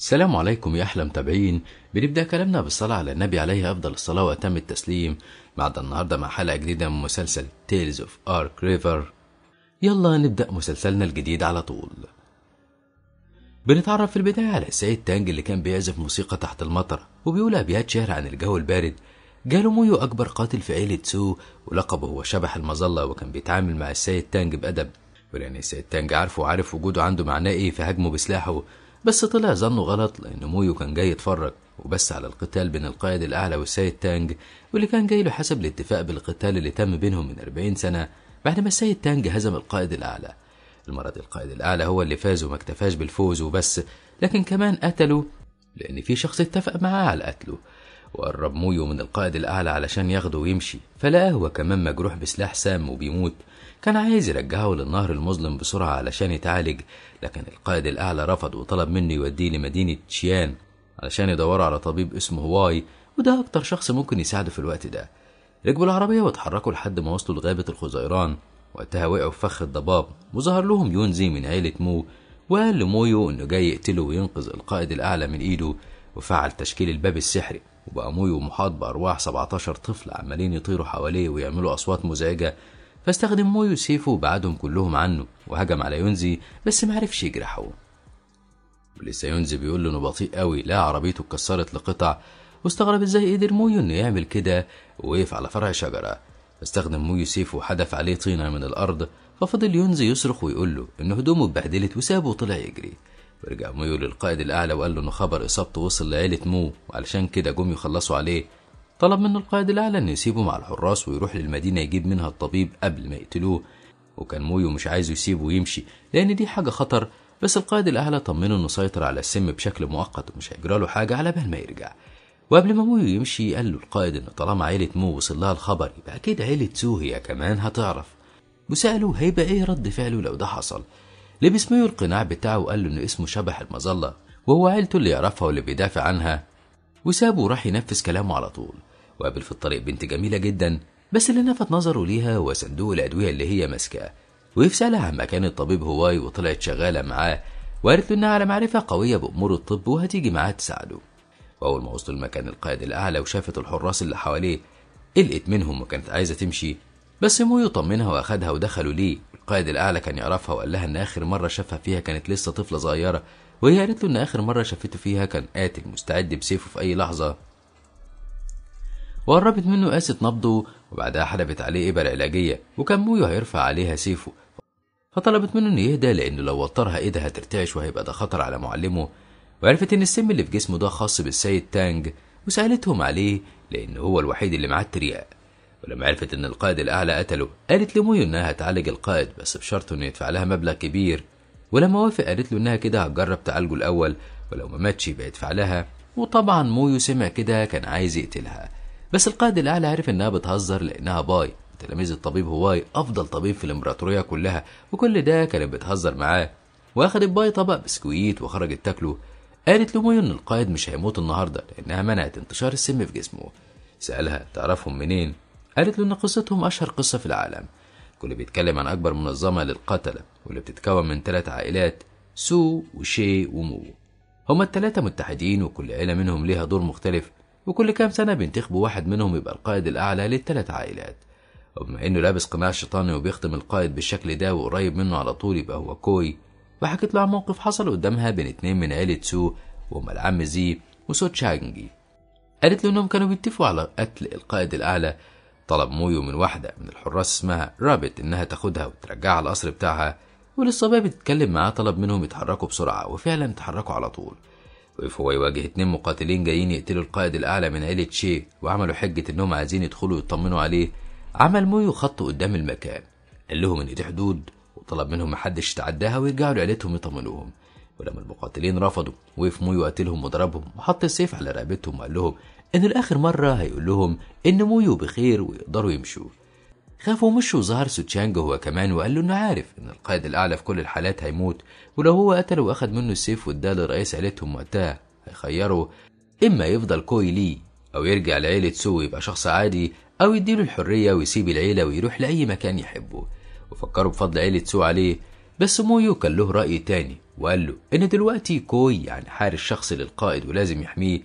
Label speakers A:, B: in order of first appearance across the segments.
A: السلام عليكم يا أحلى متابعين. بنبدأ كلامنا بالصلاة على النبي عليه أفضل الصلاة وأتم التسليم. بعد النهاردة مع حلقة جديدة من مسلسل Tales of Ark River. يلا نبدأ مسلسلنا الجديد على طول. بنتعرف في البداية على السيد تانج اللي كان بيعزف موسيقى تحت المطر وبيقول أبيات شعر عن الجو البارد. جاله مويو أكبر قاتل في عيلة سو ولقبه هو شبح المظلة، وكان بيتعامل مع السيد تانج بأدب، ولأن السيد تانج عارفه وعارف وجوده عنده معناه إيه فهاجمه بسلاحه، بس طلع ظنه غلط لأن مويو كان جاي يتفرج وبس على القتال بين القائد الأعلى والسيد تانج، واللي كان جاي له حسب الاتفاق بالقتال اللي تم بينهم من 40 سنة بعد ما السيد تانج هزم القائد الأعلى. المرة دي القائد الأعلى هو اللي فاز وما اكتفاش بالفوز وبس، لكن كمان قتله لأن في شخص اتفق معاه على قتله. وقرب مويو من القائد الأعلى علشان ياخده ويمشي، فلقاه هو كمان مجروح بسلاح سام وبيموت. كان عايز يرجعه للنهر المظلم بسرعة علشان يتعالج، لكن القائد الأعلى رفض وطلب منه يوديه لمدينة شيان علشان يدوروا على طبيب اسمه هواي، وده أكتر شخص ممكن يساعده في الوقت ده. ركبوا العربية واتحركوا لحد ما وصلوا لغابة الخزيران. وقتها وقعوا في فخ الضباب وظهر لهم يونزي من عيلة مو، وقال لمويو إنه جاي يقتله وينقذ القائد الأعلى من إيده، وفعل تشكيل الباب السحري. وبقى مويو محاط بأرواح 17 طفل عمالين يطيروا حواليه ويعملوا أصوات مزعجة، فاستخدم مويو سيفه وبعدهم كلهم عنه وهجم على يونزي بس معرفش يجرحه. ولسه يونزي بيقول له انه بطيء قوي، لا عربيته اتكسرت لقطع، واستغرب ازاي قدر مويو انه يعمل كده، ووقف على فرع شجرة. فاستخدم مويو سيفه وحدف عليه طينة من الأرض، ففضل يونزي يصرخ ويقول له إن هدومه اتبهدلت وسابه وطلع يجري. ورجع مويو للقائد الأعلى وقال له إنه خبر إصابته وصل لعيلة مو وعلشان كده جم يخلصوا عليه. طلب منه القائد الأعلى إنه يسيبه مع الحراس ويروح للمدينة يجيب منها الطبيب قبل ما يقتلوه، وكان مويو مش عايزه يسيبه ويمشي لأن دي حاجة خطر، بس القائد الأعلى طمنه إنه سيطر على السم بشكل مؤقت ومش هيجراله حاجة على بال ما يرجع. وقبل ما مويو يمشي قال له القائد إنه طالما عيلة مو وصل لها الخبر يبقى أكيد عيلة سو هي كمان هتعرف، وسأله هيبقى إيه رد فعله لو ده حصل. لبس مويو القناع بتاعه وقال له إنه اسمه شبح المظلة وهو عيلته اللي يعرفها واللي بيدافع عنها، وسابه وراح ينفذ كلامه على طول. وقابل في الطريق بنت جميلة جدا، بس اللي لفت نظره ليها هو صندوق الأدوية اللي هي ماسكاه. وقف سألها عن مكان الطبيب هواي وطلعت شغالة معاه، وقالت له إنها على معرفة قوية بأمور الطب وهتيجي معاه تساعده. وأول ما وصلوا لمكان القائد الأعلى وشافت الحراس اللي حواليه قلقت منهم وكانت عايزة تمشي، بس مويو طمنها وأخدها ودخلوا ليه. القائد الأعلى كان يعرفها وقال لها إن آخر مرة شافها فيها كانت لسه طفلة صغيرة، وهي قالت له إن آخر مرة شافته فيها كان قاتل مستعد بسيفه في أي لحظة. وقربت منه قاست نبضه وبعدها حدفت عليه إبر علاجية، وكان مويو هيرفع عليها سيفه، فطلبت منه إنه يهدى لأنه لو وترها إيدها هترتعش وهيبقى ده خطر على معلمه. وعرفت إن السم اللي في جسمه ده خاص بالسيد تانج وسألتهم عليه لأنه هو الوحيد اللي معاه الترياق. ولما عرفت إن القائد الأعلى قتله قالت لمويو إنها هتعالج القائد بس بشرط إنه يدفع لها مبلغ كبير، ولما وافق قالت له إنها كده هتجرب تعالجه الأول ولو ما ماتش يبقى يدفع لها. وطبعا مويو سمع كده كان عايز يقتلها، بس القائد الأعلى عرف إنها بتهزر لأنها باي تلاميذ الطبيب هواي أفضل طبيب في الإمبراطورية كلها، وكل ده كانت بتهزر معاه. وأخدت باي طبق بسكويت وخرجت تاكله. قالت لمويو إن القائد مش هيموت النهارده لأنها منعت انتشار السم في جسمه. سألها تعرفهم منين؟ قالت له إن قصتهم أشهر قصة في العالم، كل بيتكلم عن أكبر منظمة للقتلة واللي بتتكون من 3 عائلات، سو وشي ومو. هما ال3 متحدين وكل عيلة منهم ليها دور مختلف، وكل كام سنة بينتخبوا واحد منهم يبقى القائد الأعلى لل3 عائلات. وبما إنه لابس قناع شيطاني وبيخدم القائد بالشكل ده وقريب منه على طول يبقى هو كوي. وحكت له عن موقف حصل قدامها بين 2 من عيلة سو وهما العم زي وسو تشانجي. قالت له إنهم كانوا بيتفقوا على قتل القائد الأعلى. طلب مويو من واحدة من الحراس اسمها رابت إنها تاخدها وترجعها القصر بتاعها، وللصبايا بتتكلم معاه طلب منهم يتحركوا بسرعة، وفعلا اتحركوا على طول. وقف هو يواجه 2 مقاتلين جايين يقتلوا القائد الأعلى من عيلة شي، وعملوا حجة إنهم عايزين يدخلوا يطمنوا عليه. عمل مويو خط قدام المكان، قال لهم إن دي حدود وطلب منهم محدش يتعداها ويرجعوا لعيلتهم يطمنوهم. ولما المقاتلين رفضوا وقف مويو قتلهم وضربهم وحط السيف على رقبتهم وقال لهم إن الآخر مرة هيقول لهم إن مويو بخير ويقدروا يمشوا. خافوا ومشوا. وظهر سوتشانج هو كمان وقال له إنه عارف إن القائد الأعلى في كل الحالات هيموت، ولو هو قتله وأخد منه السيف واداه لرئيس عيلتهم وقتها هيخيره إما يفضل كوي لي أو يرجع لعيلة سو ويبقى شخص عادي، أو يديله الحرية ويسيب العيلة ويروح لأي مكان يحبه. وفكروا بفضل عيلة سو عليه. بس مويو كان له رأي تاني وقال له إن دلوقتي كوي يعني حارس شخصي للقائد ولازم يحميه.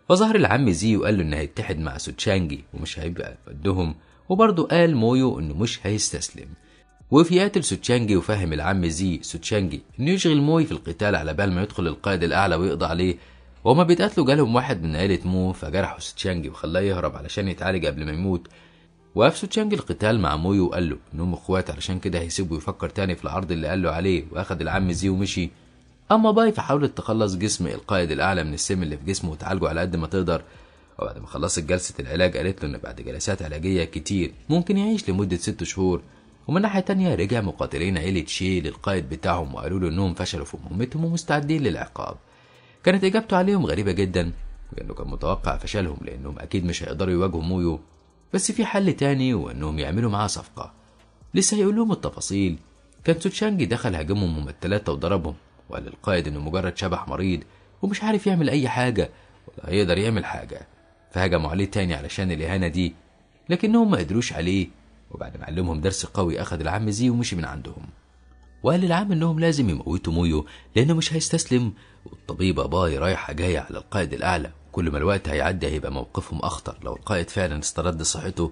A: فظهر العم زي وقال له إنه هيتحد مع سوتشانجي ومش هيبقى قدهم، وبرضه قال مويو إنه مش هيستسلم. وفي يقاتل سوتشانجي وفهم العم زي سوتشانجي إنه يشغل موي في القتال على بال ما يدخل القائد الأعلى ويقضي عليه. وهما بيتقاتلوا جالهم واحد من عيلة مو فجرحه سوتشانجي وخلاه يهرب علشان يتعالج قبل ما يموت. وقف سوتشانجي القتال مع مويو وقال له انهم اخوات علشان كده هيسيبه يفكر تاني في العرض اللي قال له عليه، واخد العم زي ومشي. اما باي فحاولت تخلص جسم القائد الاعلى من السم اللي في جسمه وتعالجه على قد ما تقدر. وبعد ما خلصت جلسة العلاج قالت له ان بعد جلسات علاجية كتير ممكن يعيش لمدة 6 شهور. ومن ناحية تانية رجع مقاتلين عيلة شي للقائد بتاعهم وقالوا له انهم فشلوا في مهمتهم ومستعدين للعقاب. كانت اجابته عليهم غريبة جدا، لانه كان متوقع فشلهم لانهم اكيد مش هيقدروا يواجهوا مويو، بس في حل تاني وانهم يعملوا معاه صفقة. لسه هيقول لهم التفاصيل. كان سوتشانجي دخل هاجمهم هما التلاتة وضربهم، وقال للقائد انه مجرد شبح مريض ومش عارف يعمل اي حاجة ولا هيقدر يعمل حاجة. فهجموا عليه تاني علشان الاهانة دي، لكنهم ما قدروش عليه. وبعد ما علمهم درس قوي اخذ العم زي ومشي من عندهم، وقال للعم انهم لازم يموتوا مويو لانه مش هيستسلم، والطبيبة باي رايحة جاية على القائد الاعلى، كل ما الوقت هيعدي هيبقى موقفهم اخطر لو القائد فعلا استرد صحته.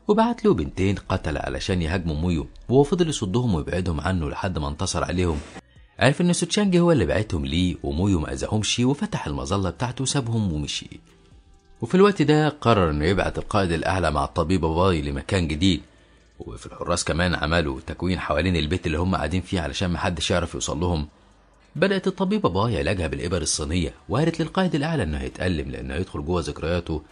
A: وبعت له بنتين قتلة علشان يهاجموا مويو، وهو فضل يصدهم ويبعدهم عنه لحد ما انتصر عليهم. عرف ان سوتشانجي هو اللي بعتهم ليه ومويو ما اذاهمش، وفتح المظلة بتاعته وسابهم ومشي. وفي الوقت ده قرر انه يبعت القائد الاعلى مع الطبيبة باي لمكان جديد، وفي الحراس كمان عملوا تكوين حوالين البيت اللي هم قاعدين فيه علشان محدش يعرف يوصل لهم. بدأت الطبيبة باي علاجها بالإبر الصينية، وقالت للقائد الأعلى إنه هيتألم لأنه هيدخل جوه ذكرياته.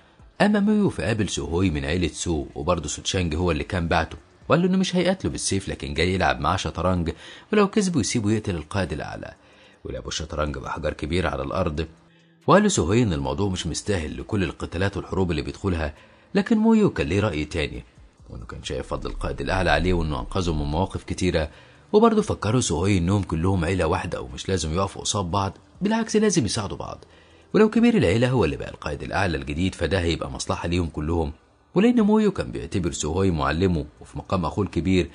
A: أما ميو فقابل سوهوي من عيلة سو، وبرضه سوتشانج هو اللي كان بعته، وقال له إنه مش هيقتله بالسيف لكن جاي يلعب معاه شطرنج، ولو كسبه يسيبه يقتل القائد الأعلى. ولعبوا الشطرنج بأحجار كبيرة على الأرض. وقال له سوهوي إن الموضوع مش مستاهل لكل القتالات والحروب اللي بيدخلها، لكن مويو كان ليه رأي تاني، وإنه كان شايف فضل القائد الأعلى عليه وإنه أنقذه من مواقف كتيرة. وبرضه فكروا سوهوي انهم كلهم عيله واحدة ومش لازم يقفوا قصاد بعض، بالعكس لازم يساعدوا بعض، ولو كبير العيلة هو اللي بقى القائد الاعلى الجديد فده هيبقى مصلحة ليهم كلهم. ولان مويو كان بيعتبر سوهوي معلمه وفي مقام اخوه الكبير،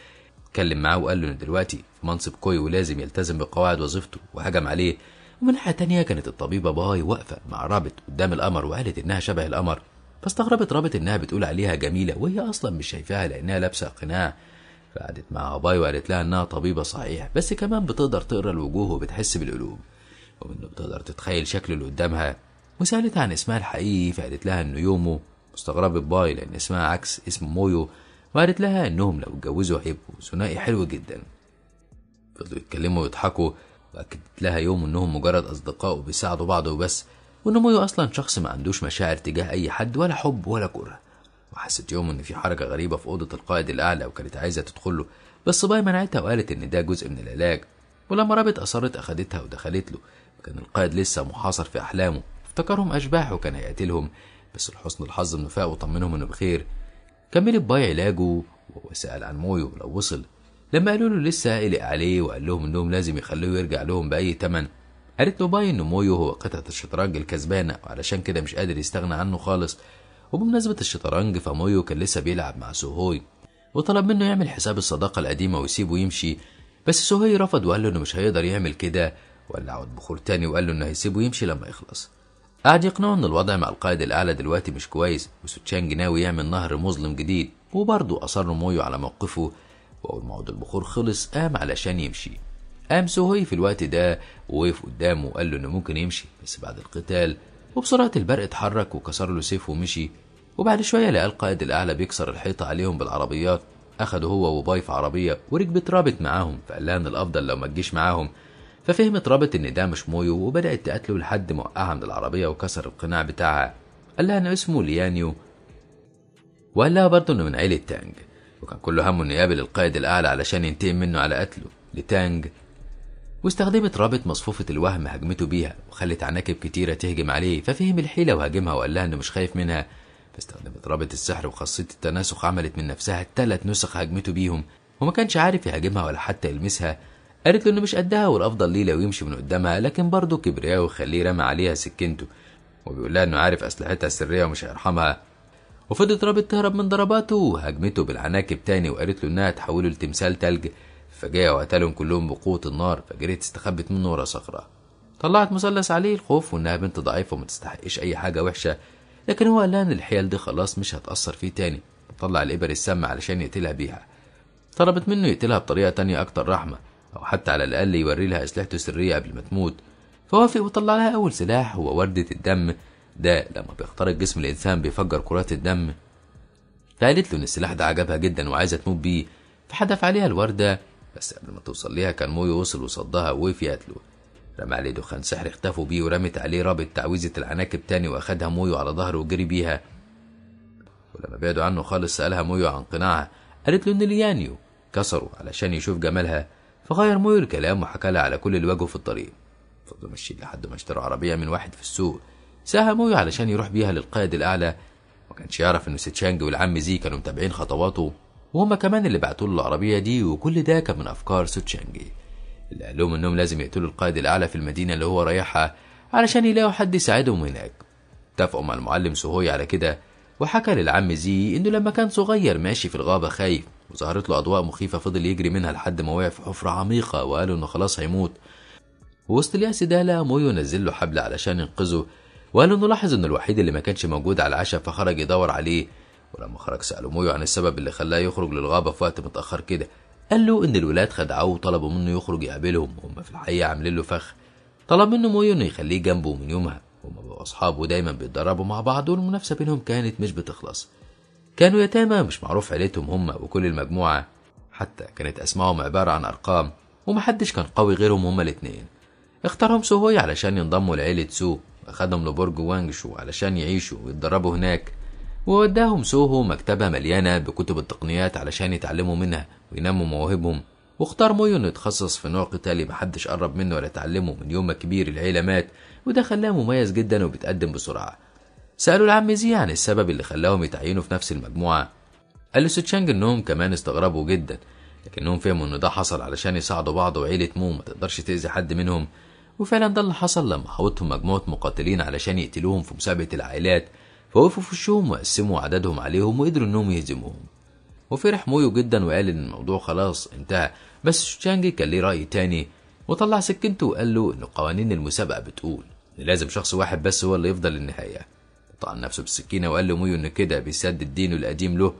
A: اتكلم معاه وقال له ان دلوقتي في منصب كوي ولازم يلتزم بقواعد وظيفته، وهجم عليه. ومن ناحية تانية كانت الطبيبة باي واقفة مع رابط قدام القمر وقالت انها شبه القمر، فاستغربت رابط انها بتقول عليها جميلة وهي اصلا مش شايفاها لانها لابسه قناع. فقعدت مع باي وقالت لها انها طبيبه صحيح، بس كمان بتقدر تقرا الوجوه وبتحس بالقلوب، وانه بتقدر تتخيل شكل اللي قدامها. وسالتها عن اسمها الحقيقي فقالت لها انه يومو. استغربت باي لان اسمها عكس اسم مويو، وقالت لها انهم لو اتجوزوا هيبقوا ثنائي حلو جدا. فضلوا يتكلموا ويضحكوا، واكدت لها يوم انهم مجرد اصدقاء وبيساعدوا بعض وبس، وان مويو اصلا شخص ما عندوش مشاعر تجاه اي حد ولا حب ولا كره. وحست يوم ان في حركة غريبة في اوضة القائد الاعلى وكانت عايزه تدخله، بس باي منعتها وقالت ان ده جزء من العلاج. ولما رابط اصرت اخدتها ودخلت له، وكان القائد لسه محاصر في احلامه، افتكرهم اشباح وكان هيقتلهم، بس لحسن الحظ انه فاق وطمنهم انه بخير. كملت باي علاجه وهو سأل عن مويو لو وصل. لما قالوا له لسه قلق عليه وقال لهم انهم لازم يخلوه يرجع لهم باي تمن. قالت له باي ان مويو هو قطعه الشطرنج الكسبانه وعلشان كده مش قادر يستغنى عنه خالص. وبمناسبة الشطرنج فمويو كان لسه بيلعب مع سوهوي، وطلب منه يعمل حساب الصداقة القديمة ويسيبه يمشي، بس سوهوي رفض وقال له انه مش هيقدر يعمل كده، ولع بخور تاني وقال له انه هيسيبه يمشي لما يخلص. قعد يقنعه ان الوضع مع القائد الاعلى دلوقتي مش كويس، وسوتشانج ناوي يعمل نهر مظلم جديد، وبرضه اصر مويو على موقفه. واول ما عود البخور خلص قام علشان يمشي. قام سوهوي في الوقت ده ووقف قدامه وقال له انه ممكن يمشي بس بعد القتال، وبسرعة البرق اتحرك وكسر له سيفه ومشي. وبعد شوية لقى القائد الأعلى بيكسر الحيطة عليهم بالعربيات، أخده هو وباي في عربية وركبت رابط معاهم، فقال لها إن الأفضل لو ما تجيش معاهم. ففهمت رابط إن ده مش مويو وبدأت تقاتله لحد ما وقعها من العربية وكسر القناع بتاعها. قال لها إن اسمه ليانيو، وقال لها برضه إنه من عيلة تانج، وكان كل همه إنه يقابل القائد الأعلى علشان ينتقم منه على قتله لتانج. واستخدمت رابط مصفوفة الوهم هجمته بيها وخلت عناكب كتيرة تهجم عليه، ففهم الحيلة وهاجمها وقال لها إنه مش خايف منها. فاستخدمت رابط السحر وخاصية التناسخ، عملت من نفسها 3 نسخ هجمته بيهم، وما كانش عارف يهاجمها ولا حتى يلمسها. قالت له انه مش قدها والافضل ليه لو يمشي من قدامها، لكن برضه كبرياء وخليه رمى عليها سكينته، وبيقول لها انه عارف اسلحتها السرية ومش هيرحمها. وفضلت رابط تهرب من ضرباته وهاجمته بالعناكب تاني، وقالت له انها تحوله لتمثال تلج. فجاء وقتلهم كلهم بقوة النار، فجريت استخبت منه ورا صخرة. طلعت مثلث عليه الخوف وانها بنت ضعيفة وما تستحقش اي حاجة وحشة، لكن هو قال لها ان الحيل دي خلاص مش هتأثر فيه تاني. طلع الإبر السامة علشان يقتلها بيها. طلبت منه يقتلها بطريقة تانية أكتر رحمة، أو حتى على الأقل يوري لها أسلحته السرية قبل ما تموت. فوافق وطلع لها أول سلاح هو وردة الدم، ده لما بيخترق جسم الإنسان بيفجر كرات الدم. فقالت له إن السلاح ده عجبها جدا وعايزة تموت بيه، فحدف عليها الوردة، بس قبل ما توصل ليها كان مويو وصل وصدها ووقف يقتله. رمى عليه دخان سحر اختفوا بيه، ورمت عليه رابط تعويذة العناكب تاني، وأخدها مويو على ظهره وجري بيها. ولما بعدوا عنه خالص سألها مويو عن قناعها، قالت له إن ليانيو كسره علشان يشوف جمالها. فغير مويو الكلام وحكى لها على كل اللي واجهه في الطريق. فضلوا ماشيين لحد ما اشتروا عربية من واحد في السوق. ساها مويو علشان يروح بيها للقائد الأعلى. ما كانش يعرف إنه سيتشانج والعم زي كانوا متابعين خطواته، وهما كمان اللي بعتوا له العربية دي، وكل ده كان من أفكار سوتشانجي اللي قال لهم إنهم لازم يقتلوا القائد الأعلى في المدينة اللي هو رايحها علشان يلاقوا حد يساعدهم هناك. اتفقوا مع المعلم سوهوي على كده، وحكى للعم زي إنه لما كان صغير ماشي في الغابة خايف وظهرت له أضواء مخيفة، فضل يجري منها لحد ما وقع في حفرة عميقة وقالوا إنه خلاص هيموت. ووسط اليأس ده لقى مويو نزل له حبل علشان ينقذه، وقالوا إنه لاحظ إنه الوحيد اللي ما كانش موجود على العشاء فخرج يدور عليه. ولما خرج سأله مويو عن السبب اللي خلاه يخرج للغابة في وقت متأخر كده، قال له إن الولاد خدعوه وطلبوا منه يخرج يقابلهم، وهم في الحقيقة عاملين له فخ. طلب منه مويو إنه يخليه جنبه من يومها، هما بقوا أصحاب ودايما بيتدربوا مع بعض، والمنافسة بينهم كانت مش بتخلص. كانوا يتامى مش معروف عيلتهم هما وكل المجموعة، حتى كانت أسمائهم عبارة عن أرقام، ومحدش كان قوي غيرهم هما الاتنين. اختارهم سوهوي علشان ينضموا لعيلة سو، أخدهم لبرج وانجشو علشان يعيشوا ويتدربوا هناك، ووداهم سوهو مكتبة مليانة بكتب التقنيات علشان يتعلموا منها وينموا مواهبهم. واختار مويو انه يتخصص في نوع قتالي محدش قرب منه ولا اتعلمه من يوم ما كبير العيلة مات، وده خلاه مميز جدا وبيتقدم بسرعة. سألوا العم زي عن السبب اللي خلاهم يتعينوا في نفس المجموعة، قال له سوتشانج انهم كمان استغربوا جدا، لكنهم فهموا ان ده حصل علشان يساعدوا بعض، وعيلة مو ما تقدرش تأذي حد منهم. وفعلا ده اللي حصل لما حوطهم مجموعة مقاتلين علشان يقتلوهم في مسابقة العائلات، فوقفوا في وشهم وقسموا عددهم عليهم وقدروا انهم يهزموهم. وفرح مويو جدا وقال ان الموضوع خلاص انتهى، بس سوتشانج كان ليه رأي تاني وطلع سكينته وقال له ان قوانين المسابقة بتقول ان لازم شخص واحد بس هو اللي يفضل للنهاية. طعن نفسه بالسكينة وقال له مويو ان كده بيسدد دينه القديم له،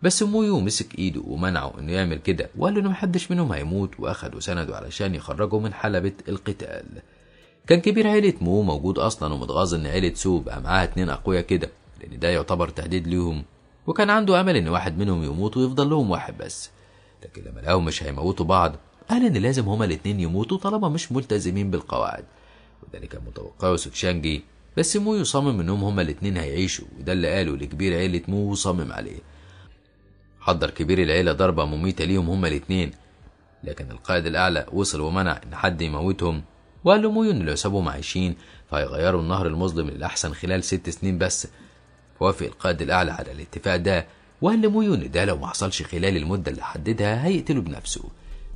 A: بس مويو مسك ايده ومنعه انه يعمل كده، وقال له انه محدش منهم هيموت، واخده سنده علشان يخرجه من حلبة القتال. كان كبير عيلة مو موجود اصلا ومتغاظ ان عيلة سو بقى معاها 2 اقوياء كده، لان ده يعتبر تهديد ليهم، وكان عنده امل ان واحد منهم يموت ويفضل لهم واحد بس. لكن لما لقاهم مش هيموتوا بعض قال ان لازم هما الاتنين يموتوا طالما مش ملتزمين بالقواعد، وده اللي كان متوقعه سوتشانجي. بس مويو صمم انهم هما الاتنين هيعيشوا، وده اللي قاله لكبير عيلة مو وصمم عليه. حضر كبير العيلة ضربة مميتة ليهم هما الاتنين، لكن القائد الأعلى وصل ومنع إن حد يموتهم، وقال له مويو إن لو سابهم عايشين فهيغيروا النهر المظلم للأحسن خلال 6 سنين بس. فوافق القائد الأعلى على الاتفاق ده، وقال لمويو إن ده لو ما حصلش خلال المدة اللي حددها هيقتله بنفسه.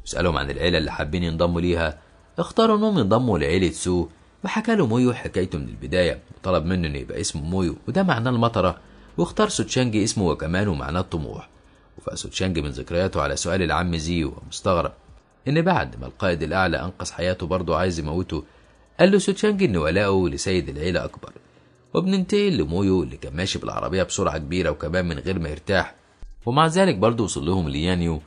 A: وسألهم عن العيلة اللي حابين ينضموا ليها، اختاروا إنهم ينضموا لعيلة سو. وحكى له مويو حكايته من البداية، وطلب منه إنه يبقى اسمه مويو وده معناه المطرة، واختار سوتشانجي اسمه وكمان ومعناه الطموح. وفاق سوتشانج من ذكرياته على سؤال العم زي ومستغرب إن بعد ما القائد الأعلى أنقذ حياته برضه عايز يموته. قال له سوتشانج إن ولاؤه لسيد العيلة أكبر. وبننتقل لمويو اللي كان ماشي بالعربية بسرعة كبيرة وكمان من غير ما يرتاح، ومع ذلك برضه وصل لهم ليانيو.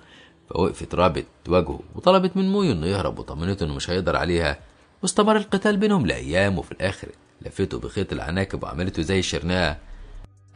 A: فوقفت رابط تواجهه وطلبت من مويو إنه يهرب، وطمنته إنه مش هيقدر عليها. واستمر القتال بينهم لأيام، وفي الآخر لفته بخيط العناكب وعملته زي الشرنقة.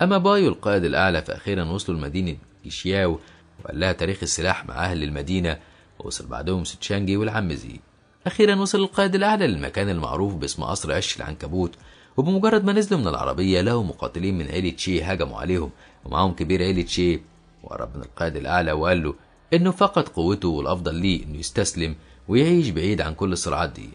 A: أما بايو القائد الأعلى فأخيرا وصلوا لمدينة إشياو، وقال لها تاريخ السلاح مع أهل المدينة، ووصل بعدهم سوتشانجي والعم زي. أخيرا وصل القائد الأعلى للمكان المعروف باسم قصر عش العنكبوت، وبمجرد ما نزلوا من العربية لقوا مقاتلين من عيلة شي هجموا عليهم ومعاهم كبير عيلة شي. وقرب من القائد الأعلى وقال له إنه فقد قوته والأفضل ليه إنه يستسلم ويعيش بعيد عن كل الصراعات دي.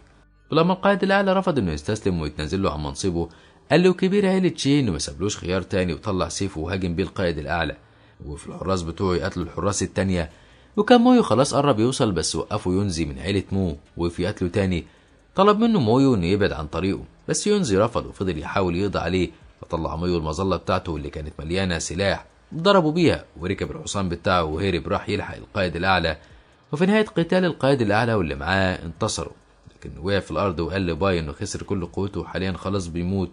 A: ولما القائد الأعلى رفض إنه يستسلم ويتنازل له عن منصبه، قال له كبير عيلة شي إنه ما سابلوش خيار تاني، وطلع سيفه وهاجم بيه القائد الأعلى، وفي الحراس بتوعه يقتلوا الحراس التانية. وكان مويو خلاص قرب يوصل، بس وقفوا يونزي من عيلة مو وقف يقتله تاني. طلب منه مويو انه يبعد عن طريقه، بس يونزي رفض وفضل يحاول يقضي عليه. فطلع مويو المظلة بتاعته اللي كانت مليانة سلاح، ضربوا بيها وركب الحصان بتاعه وهرب، راح يلحق القائد الأعلى. وفي نهاية قتال القائد الأعلى واللي معاه انتصروا، لكن وقع في الأرض وقال لباي إنه خسر كل قوته وحاليا خلاص بيموت.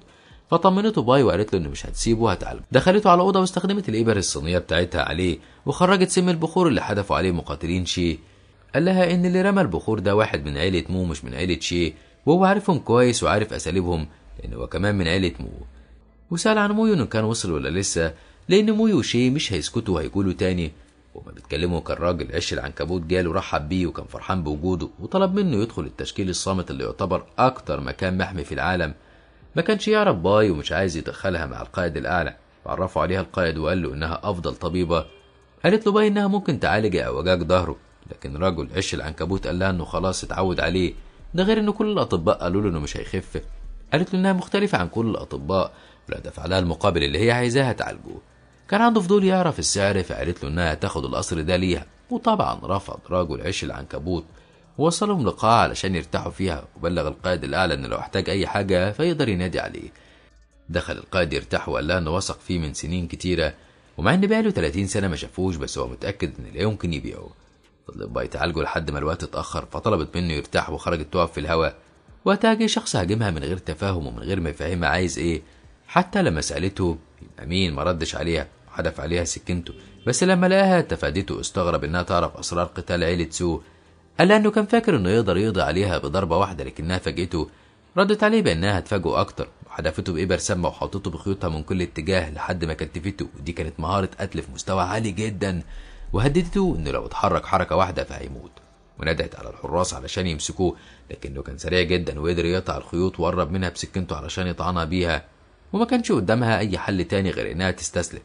A: فطمنته باي وقالت له إنه مش هتسيبه هتعالجه. دخلته على أوضة واستخدمت الإبر الصينية بتاعتها عليه وخرجت سم البخور اللي حدفوا عليه مقاتلين شي. قال لها إن اللي رمى البخور ده واحد من عيلة مو مش من عيلة شي، وهو عارفهم كويس وعارف أساليبهم لأن هو كمان من عيلة مو. وسأل عن مويو إنه كان وصل ولا لسه، لأن مويو وشي مش هيسكتوا وهيقولوا تاني. وما بيتكلموا كان راجل عش العنكبوت جاله ورحب بيه وكان فرحان بوجوده وطلب منه يدخل التشكيل الصامت اللي يعتبر أكتر مكان محمي في العالم. ما كانش يعرف باي ومش عايز يدخلها مع القائد الأعلى، وعرفوا عليها القائد وقال له إنها أفضل طبيبة. قالت له باي إنها ممكن تعالج اعوجاج ظهره، لكن رجل عش العنكبوت قال لها إنه خلاص اتعود عليه، ده غير إن كل الأطباء قالوا له إنه مش هيخف. قالت له إنها مختلفة عن كل الأطباء ولا دفع لها المقابل اللي هي عايزاها تعالجه. كان عنده فضول يعرف السعر، فقالت له إنها تاخد القصر ده ليها، وطبعا رفض رجل عش العنكبوت. ووصلهم لقاعة علشان يرتاحوا فيها، وبلغ القائد الأعلى إنه لو احتاج أي حاجة فيقدر ينادي عليه. دخل القائد يرتاح وقال لها إنه وثق فيه من سنين كتيرة، ومع إن بقاله 30 سنة ما شافوش بس هو متأكد إن لا يمكن يبيعه. فضلت باي تعالجه لحد ما الوقت اتأخر، فطلبت منه يرتاح وخرجت تقف في الهواء. وقتها جه شخص هاجمها من غير تفاهم ومن غير ما يفهمها عايز إيه. حتى لما سألته يبقى مين ما ردش عليها وحدف عليها سكينته، بس لما لقاها تفادته استغرب إنها تعرف أسرار قتال عيلة سو. قال انه كان فاكر انه يقدر يقضي عليها بضربه واحدة لكنها فاجئته. ردت عليه بانها هتفاجئه اكتر وحدفته بإبر سامة وحطته بخيوطها من كل اتجاه لحد ما كتفته، ودي كانت مهارة قتل في مستوى عالي جدا. وهددته انه لو اتحرك حركة واحدة فهيموت، وندهت على الحراس علشان يمسكوه، لكنه كان سريع جدا وقدر يقطع الخيوط وقرب منها بسكينته علشان يطعنها بيها، وما كانش قدامها اي حل تاني غير انها تستسلم.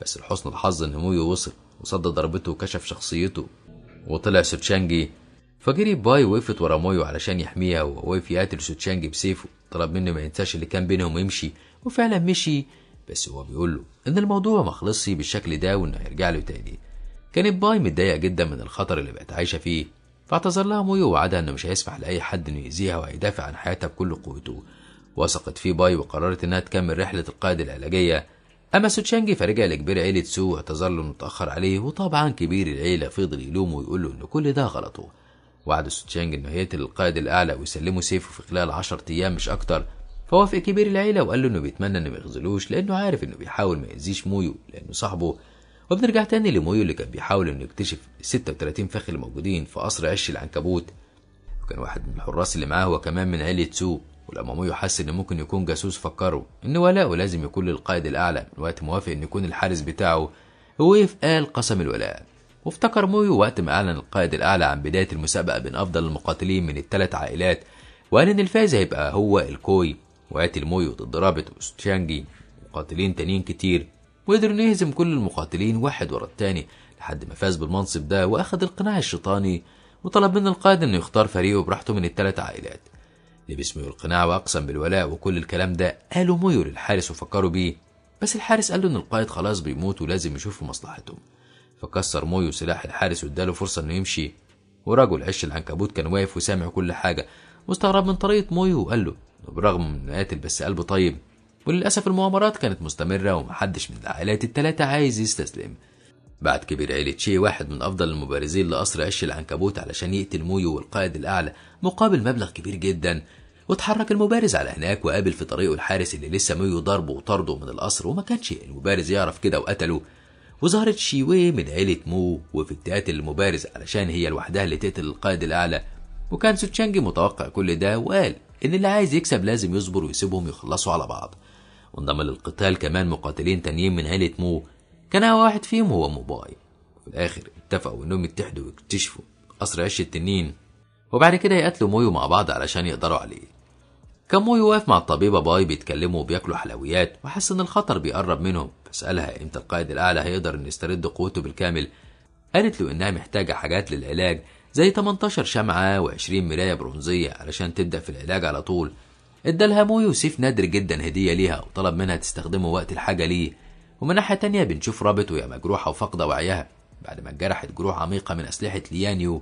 A: بس لحسن الحظ ان مويو وصل وصد ضربته وكشف شخصيته وطلع سوتشانجي. فجري باي وقفت ورا مويو علشان يحميها، وهو واقف يقاتل سوتشانجي بسيفه. طلب منه ما ينساش اللي كان بينهم ويمشي، وفعلا مشي، بس هو بيقول له ان الموضوع ما خلصش بالشكل ده وانه هيرجع له تاني. كانت باي متضايقة جدا من الخطر اللي بقت عايشه فيه، فاعتذر لها مويو ووعدها انه مش هيسمح لاي حد انه يأذيها وهيدافع عن حياتها بكل قوته. وثقت فيه باي وقررت انها تكمل رحله القائد العلاجية. اما سوتشانجي فرجع لكبير عيله سو واعتذر له انه اتاخر عليه، وطبعا كبير العيلة فضل يلومه ويقول له ان كل ده غلطه. وعد سوتشانج انه هيقتل القائد الاعلى ويسلمه سيفه في خلال 10 ايام مش اكتر. فوافق كبير العيلة وقال له انه بيتمنى انه ما يخذلوش لانه عارف انه بيحاول ما يأذيش مويو لانه صاحبه. وبنرجع تاني لمويو اللي كان بيحاول انه يكتشف 36 فخ اللي موجودين في قصر عش العنكبوت، وكان واحد من الحراس اللي معاه هو كمان من عيله سو. ولما مويو حس انه ممكن يكون جاسوس فكرة ان ولاءه لازم يكون للقائد الاعلى، من وقت موافق انه يكون الحارس بتاعه، ووقف قال قسم الولاء. وافتكر مويو وقت ما أعلن القائد الأعلى عن بداية المسابقة بين أفضل المقاتلين من الثلاث عائلات، وقال إن الفائز هيبقى هو الكوي. وقاتل مويو ضد رابط وسوتشانجي مقاتلين تانيين كتير، وقدر إنه يهزم كل المقاتلين واحد ورا التاني لحد ما فاز بالمنصب ده وأخد القناع الشيطاني. وطلب من القائد إنه يختار فريقه براحته من الثلاث عائلات. لبس مويو القناع وأقسم بالولاء وكل الكلام ده قالوا مويو للحارس وفكروا بيه، بس الحارس قال له إن القائد خلاص بيموت ولازم يشوفوا مصلحتهم. فكسر مويو سلاح الحارس واداله فرصة انه يمشي. ورجل عش العنكبوت كان واقف وسامع كل حاجة، واستغرب من طريقة مويو وقال له انه برغم انه قاتل بس قلبه طيب. وللأسف المؤامرات كانت مستمرة ومحدش من العائلات التلاتة عايز يستسلم. بعد كبير عيلة شي واحد من أفضل المبارزين لقصر عش العنكبوت علشان يقتل مويو والقائد الأعلى مقابل مبلغ كبير جدا. واتحرك المبارز على هناك وقابل في طريقه الحارس اللي لسه مويو ضربه وطرده من القصر، وما كانش المبارز يعرف كده وقتله. وظهرت شيوي من عيلة مو وفي تقاتل المبارز علشان هي لوحدها اللي تقتل القائد الأعلى. وكان سوتشانجي متوقع كل ده وقال إن اللي عايز يكسب لازم يصبر ويسيبهم يخلصوا على بعض. وانضم للقتال كمان مقاتلين تانيين من عيلة مو، كان واحد فيهم هو موباي. وفي الآخر اتفقوا إنهم يتحدوا ويكتشفوا قصر عش التنين، وبعد كده يقتلوا مويو مع بعض علشان يقدروا عليه. كان مويو واقف مع الطبيبة باي بيتكلموا وبياكلوا حلويات، وحس إن الخطر بيقرب منهم، فسألها إمتى القائد الأعلى هيقدر إنه يسترد قوته بالكامل. قالت له إنها محتاجة حاجات للعلاج زي 18 شمعة و20 مراية برونزية علشان تبدأ في العلاج على طول. ادالها مويو سيف نادر جدا هدية ليها وطلب منها تستخدمه وقت الحاجة ليه. ومن ناحية تانية بنشوف رابط وهي مجروحة وفاقدة وعيها بعد ما اتجرحت جروح عميقة من أسلحة ليانيو،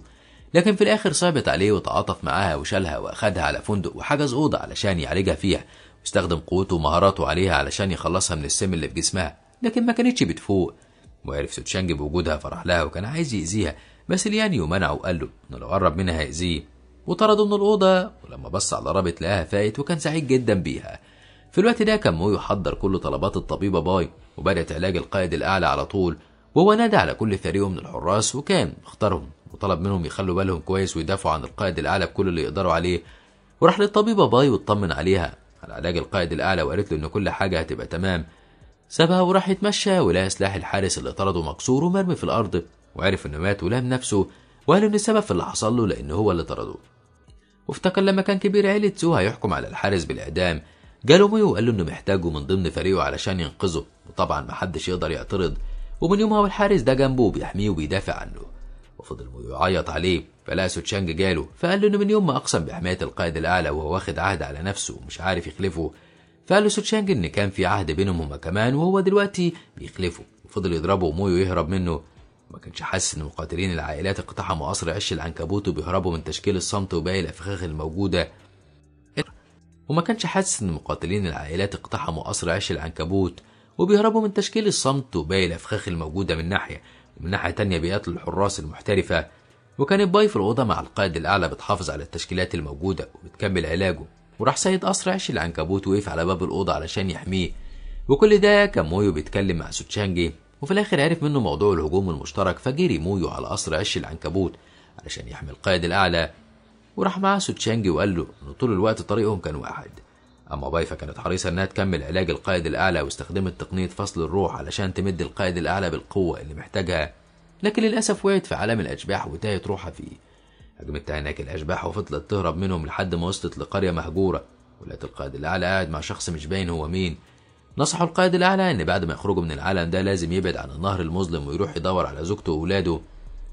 A: لكن في الآخر صعبت عليه وتعاطف معاها وشالها وأخدها على فندق وحجز أوضة علشان يعالجها فيها، واستخدم قوته ومهاراته عليها علشان يخلصها من السم اللي في جسمها، لكن ما كانتش بتفوق. وعرف سوتشانج بوجودها فرح لها وكان عايز يأذيها، بس ليانيو منعه وقال له إنه لو قرب منها هيأذيه، وطرده من الأوضة. ولما بص على رابط لقاها فايت وكان سعيد جدا بيها. في الوقت ده كان مويو حضر كل طلبات الطبيبة باي وبدأت علاج القائد الأعلى على طول، وهو نادى على كل فريقه من الحراس وكان اختارهم وطلب منهم يخلوا بالهم كويس ويدافعوا عن القائد الأعلى بكل اللي يقدروا عليه. وراح للطبيبة باي واطمن عليها على علاج القائد الأعلى وقالت له إن كل حاجة هتبقى تمام. سابها وراح يتمشى ولقى سلاح الحارس اللي طرده مكسور ومرمي في الأرض، وعرف إنه مات ولام نفسه وقال إن السبب في اللي حصل له لأنه هو اللي طرده. وافتكر لما كان كبير عيلة سو هيحكم على الحارس بالإعدام، جاله مويو وقال له إنه محتاجه من ضمن فريقه علشان ينقذه، وطبعا محدش يقدر يعترض. ومن يومها والحارس ده جنبه وبيحميه وبيدافع عنه. وفضل مويو يعيط عليه، فلقى سوتشانج جاله فقال له إنه من يوم ما أقسم بحماية القائد الأعلى وهو واخد عهد على نفسه ومش عارف يخلفه. فقال له سوتشانج إن كان في عهد بينهم هما كمان وهو دلوقتي بيخلفه، وفضل يضربه ومويو يهرب منه. ما كانش حاسس إن مقاتلين العائلات اقتحموا قصر عش العنكبوت وبيهربوا من تشكيل الصمت وباقي الأفخاخ الموجودة. وما كانش حاسس إن مقاتلين العائلات اقتحموا قصر عش العنكبوت وبيهربوا من تشكيل الصمت وباقي الأفخاخ الموجودة من ناحية، ومن ناحية تانية بيقتلوا الحراس المحترفة. وكانت باي في الأوضة مع القائد الأعلى بتحافظ على التشكيلات الموجودة وبتكمل علاجه. وراح سيد قصر عش العنكبوت وقف على باب الأوضة علشان يحميه. وكل ده كان مويو بيتكلم مع سوتشانجي، وفي الآخر عرف منه موضوع الهجوم المشترك، فجري مويو على قصر عش العنكبوت علشان يحمي القائد الأعلى. وراح معاه سوتشانجي وقال له إن طول الوقت طريقهم كان واحد. أما باي فكانت حريصة إنها تكمل علاج القائد الأعلى واستخدمت تقنية فصل الروح علشان تمد القائد الأعلى بالقوة اللي محتاجها، لكن للأسف وقعت في عالم الأشباح وتاهت روحها فيه. هجمت هناك الأشباح وفضلت تهرب منهم لحد ما وصلت لقرية مهجورة، ولقت القائد الأعلى قاعد مع شخص مش باين هو مين. نصحوا القائد الأعلى إن بعد ما يخرجوا من العالم ده لازم يبعد عن النهر المظلم ويروح يدور على زوجته وأولاده.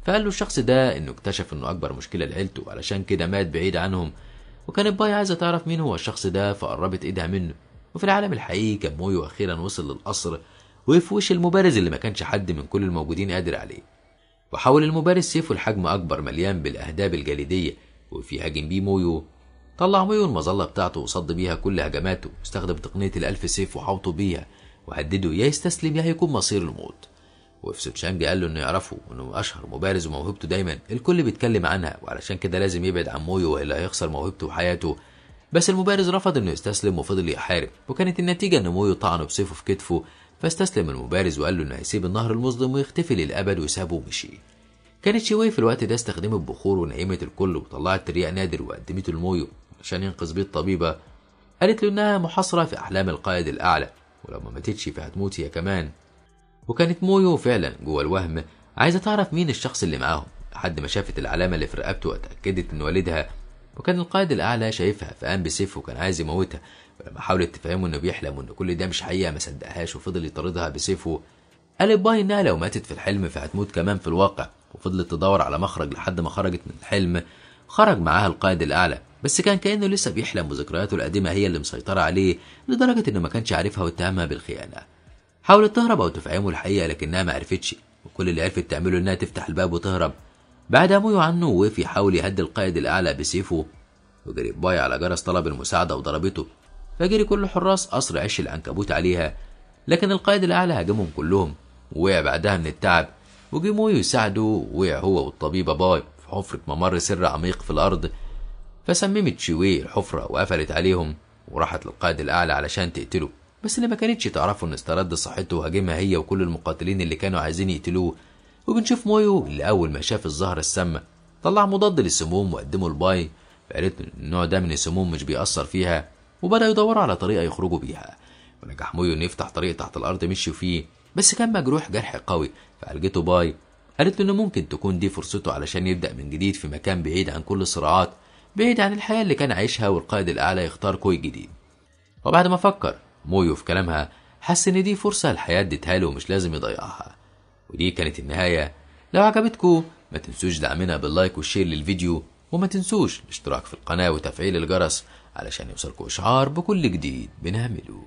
A: فقال له الشخص ده إنه اكتشف إنه أكبر مشكلة لعيلته علشان كده مات بعيد عنهم. وكانت باي عايزة تعرف مين هو الشخص ده فقربت إيدها منه. وفي العالم الحقيقي كان مويو أخيرا وصل للقصر وقف وش المبارز اللي ما كانش حد من كل الموجودين قادر عليه. وحاول المبارز سيفه لحجم أكبر مليان بالأهداب الجليدية وفي هاجم بيه مويو. طلع مويو المظلة بتاعته وصد بيها كل هجماته، واستخدم تقنية الألف سيف وحوطه بيها وهدده يا يستسلم يا هيكون مصير الموت. وفي سوتشانج قال له انه يعرفه وانه اشهر مبارز وموهبته دايما الكل بيتكلم عنها، وعلشان كده لازم يبعد عن مويو والا هيخسر موهبته وحياته. بس المبارز رفض انه يستسلم وفضل يحارب، وكانت النتيجة ان مويو طعنه بسيفه في كتفه. فاستسلم المبارز وقال له انه هيسيب النهر المظلم ويختفي للابد وسابه ومشي. كانت شيوي في الوقت ده استخدمت بخور ونعيمة الكل وطلعت ترياق نادر وقدمته لمويو عشان ينقذ بيه الطبيبة. قالت له انها محاصرة في احلام القائد الاعلى ولو ما ماتتش فهتموت هي كمان. وكانت مويو فعلا جوه الوهم عايزه تعرف مين الشخص اللي معاهم لحد ما شافت العلامة اللي في رقبته واتاكدت من والدها. وكان القائد الاعلى شايفها فقام بسيفه وكان عايز يموتها، ولما حاولت تفهمه انه بيحلم وان كل ده مش حقيقة ما صدقهاش وفضل يطاردها بسيفه. قالت باي انها لو ماتت في الحلم فهتموت كمان في الواقع، وفضلت تدور على مخرج لحد ما خرجت من الحلم. خرج معاها القائد الاعلى بس كان كانه لسه بيحلم وذكرياته القديمة هي اللي مسيطرة عليه لدرجة انه ما كانش عارفها واتهمها بالخيانة. حاولت تهرب او تفهمه الحقيقة لكنها ما عرفتش، وكل اللي عرفت تعمله انها تفتح الباب وتهرب. بعدها مويو عنه ووقف يحاول يهدي القائد الاعلى بسيفه، وجري باي على جرس طلب المساعدة وضربته، فجري كل حراس قصر عش العنكبوت عليها، لكن القائد الاعلى هاجمهم كلهم ووقع بعدها من التعب. وجي مويو يساعده ووقع هو والطبيبه باي في حفره ممر سر عميق في الارض، فسممت شيوي الحفرة وقفلت عليهم وراحت للقائد الاعلى علشان تقتله. بس اللي ما كانتش تعرفه ان استرد صحته وهاجمها هي وكل المقاتلين اللي كانوا عايزين يقتلوه. وبنشوف مويو اللي اول ما شاف الزهرة السامة طلع مضاد للسموم وقدمه لباي، فقالت له النوع ده من السموم مش بيأثر فيها، وبدأوا يدوروا على طريقة يخرجوا بيها. ونجح مويو انه يفتح طريق تحت الارض مشوا فيه، بس كان مجروح جرح قوي فعالجته باي. قالت له انه ممكن تكون دي فرصته علشان يبدأ من جديد في مكان بعيد عن كل الصراعات، بعيد عن الحياة اللي كان عايشها، والقائد الأعلى يختار كوي جديد. وبعد ما فكر مويو في كلامها حس ان دي فرصة الحياة اديتها له ومش لازم يضيعها. ودي كانت النهاية. لو عجبتكم ما تنسوش دعمنا بال like وال share للفيديو، وما تنسوش الاشتراك في القناة وتفعيل الجرس علشان يوصلكوا اشعار بكل جديد بنعمله.